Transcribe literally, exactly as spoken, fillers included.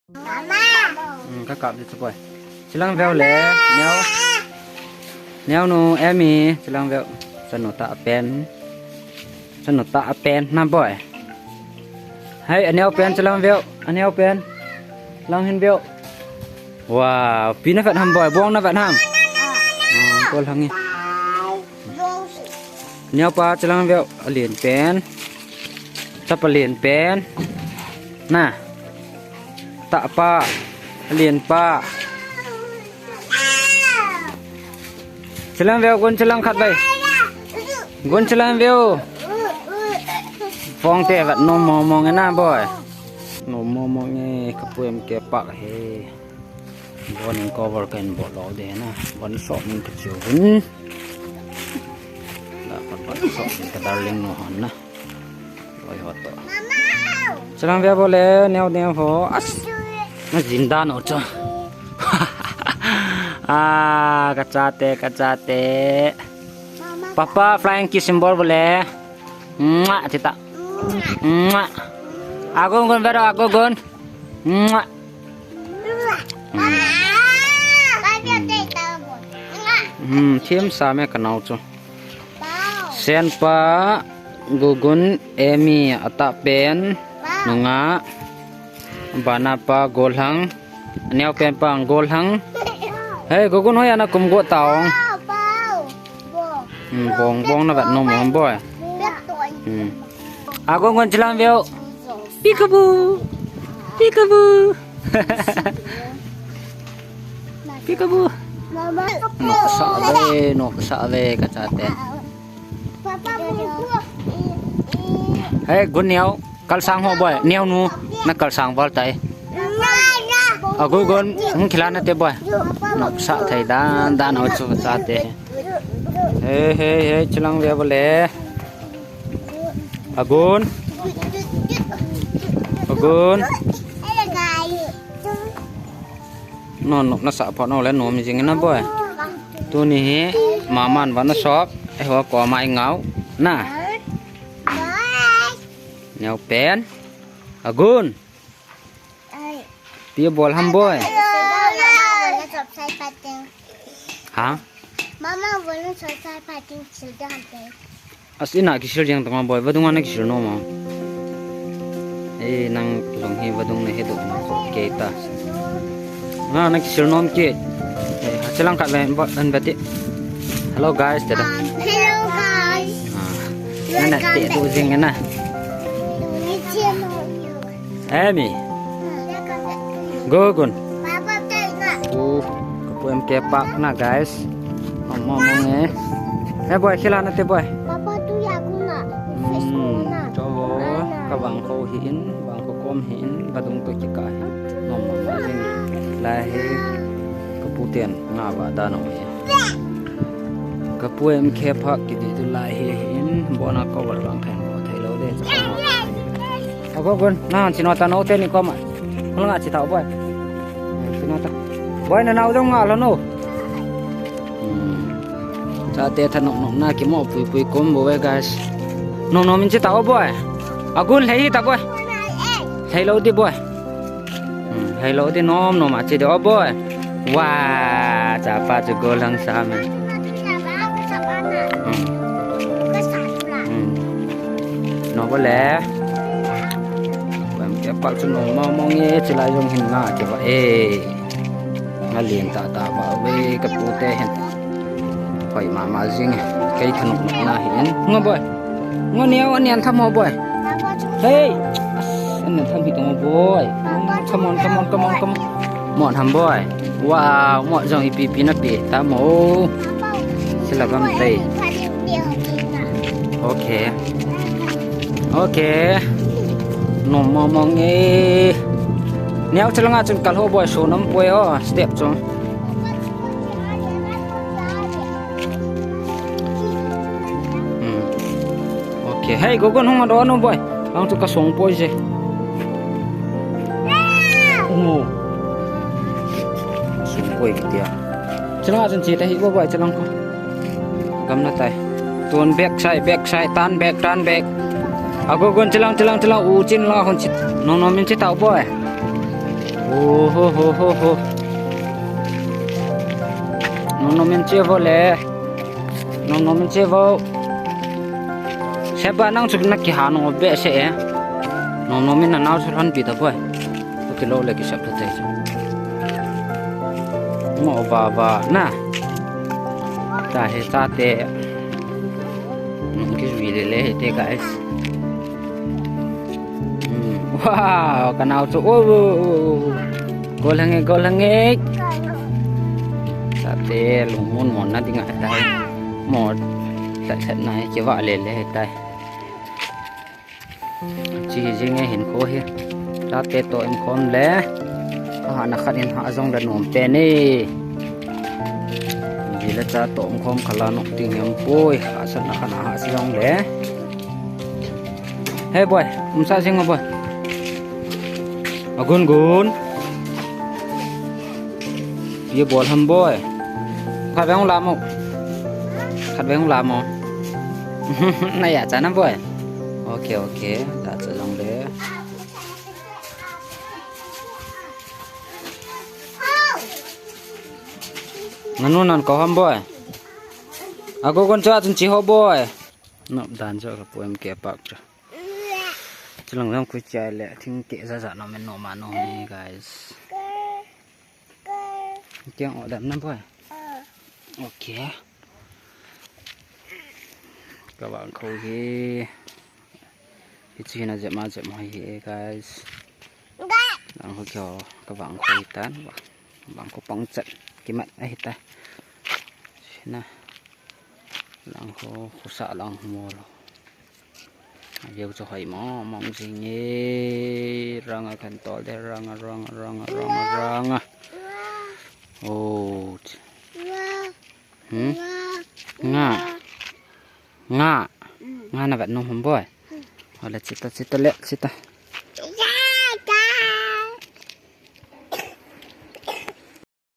Hmm, kakap di chu boi. Chilang veu le, neo. Neo nu, Emi, chilang veu. Chanu ta pen. Chanu ta pen, na boi. Hei, aneo pen, chilang veu. Aneo pen. Lang hin veu. Wow, pi na vet ham boi, bong na vet ham. Oh, kol hang e. Neo pa chilang veu, alen pen. Chapa alen pen. Na. Ta pa. Alen pa. Chilang veu, gun chilang khat vei. Gun chilang veu. Phong te vat nom mo mo nge na boi. Nom mo mo nge kapu em ke pak he. Bon in cover kan bol lo de na. Bon sok min ka chiu hun. Da pat pat sok min ka darling nu hon na. Oi ho to. Chilang veu bole neo neo ho. As. Na jinda no cho. Ah, kachate, kachate. Papa flying kiss symbol bole. Mwah, tita. Mwah. Agun gun vero, agun gun. Mwah. Hmm, thim sa me ka nau chu. Sen pa, Gugun, Emi, ata pen, nunga, bana pa, Golhang, neo pen pa, Golhang. Hey, Gugun hoi ana kum go taong. Hmm, bong, bong na vat nom, bong, boi. Hmm. Agun gun chilang veu. Peekaboo. Peekaboo. Peekaboo. Nok sa ve, nok sa ve, kachate. Hey, gun neo. Kalsang ho boi. Neo nu. Na kalsang val tai. Agun gun. Hung khila na te boi. Nok sa thei dan, dan ho chu kachate. Hey, hey, hey, chilang veu bole. Agun. Agun. No, no, na sa pho no le no mi jing na boi. Tuni hi, maman ba na sop, e ho ko mai ngau. Na. Neo pen. Agun. Pi bol ham boi. Ha? Mama, boleh selesai pakai sudah sampai. As ina kisil jeng tong boi, vadung ana kisil nom. Eh, nang long hi vadung na hedu na ko ke ta. Na, na kisil nom ke. Eh, hachilang ka ven ba an bati. Hello guys, tada. Hello guys. Ah. Na na te du jing na. Emi. Gugun. Papa, take na. Uh, kapu em ke pak na, guys. Mama, mama, eh. Eh, boi, khila na te, boi. Papa, tu ya ku na. Fish Hmm, na. Cho, ka bang ko hi in, bang ko kom hi in, ka dung to ki ka hi. Mama, mama, jing. Lai hi, kapu ten, nga ba da no hi. Kapu em ke pak ki di tu lai hi, hi in, bona ko ba bang pen, bo thei lo de. Ago gun, na, chino ta no te ni ko ma. Hol nga chi tau boi. Chi na ta. Boi na nau dong nga lo no. Hmm. Chate thanop nop na kimo pui pui kom boi guys. Nom nom in chi tau boi. Agun lhei ta boi. Lhei lo di boi. Hmm. Lhei lo di nom nom a chi di o boi. Wa, chapa chu Golhang sa me. Hmm. Hmm. No bole. Bam ke pak chu no mo mo nge chilai jong hin na ke ba e. Nga lien ta ta ba ve kapu te hin. Hoi mama jing e. Kei thanop na hin. Ngo boi. Ngo neo anian tham ho boi. Hey. Anian tham hi tong boi. Come on, come on, come on, come on. Mo tham boi. Wow, mo jong ipi pi na pi ta mo. Sila gam tei. Okay. Okay. No mo mo nge. Neo chalanga chun kal ho boi so nam poi o step chu. Hmm. Okay. Hey, go go nung ado no boi. Ang chu ka song poi je. Umo. Song poi kitia. Chalanga chun chi ta hi boi boi chalang ko. Gam na tai. Tun back side, back side, turn back, turn back. Ago gon chalang, chalang, chalang, u chin la hon chit. No, no, min chit tau boi. Oho ho ho ho. Nom nom in che vo le. Nom nom in che vo. Sepa nang chu na kiha nom behseh e. Nom nom in na nao chu lhon pi ta boi. Ko kilo le kisep ta te chu. Mo va va na. Ta he cha te. Nung ki zui le le he te guys. Hmm. Wow, ka nao chu. Oh, oh, oh, oh. Gol hange, gol hange. Cha te lungmon mon na ding ahitai. Mo, ta chat na he kiva le le ahitai. Chi hi jing e hinkho hi. Cha te toh in khom le. Aha na khat in ha jong le nom pen e. Ji le cha toh um khom khala nom ding hiam poi. Ha san na khat na ha sa jong le. Hey boy, um sa jing o boy. Agun gun. Ye bol ham boy. Khat veng la mo. Khat veng la mo. Na ya cha na boy. Okay, okay. Da cha jong le. Nanu nan ko ham boy. Ago kon cha chun chi ho boy. Nop dan cha ka poem ke pak cha. Chilang jong kui chai le thing ke za za no men no ma no ni guys. Kiang o dan na boy. Okay. Ka vang kho hi. Hi chi na jep ma jep ma hi guys. Lang ho kyo ka vang kho hi tan. Vang kho pang chat. Kimat ahi ta. Na. Lang ho khusa lang ho mo lo. Aviu chu hoi mo, mong jing e, ranga kan tol de, ranga, ranga, ranga, ranga, ranga. Oh. Hmm? Nga. Nga. Nga na vet nom ham boy. Hola, chita, chita le, chita.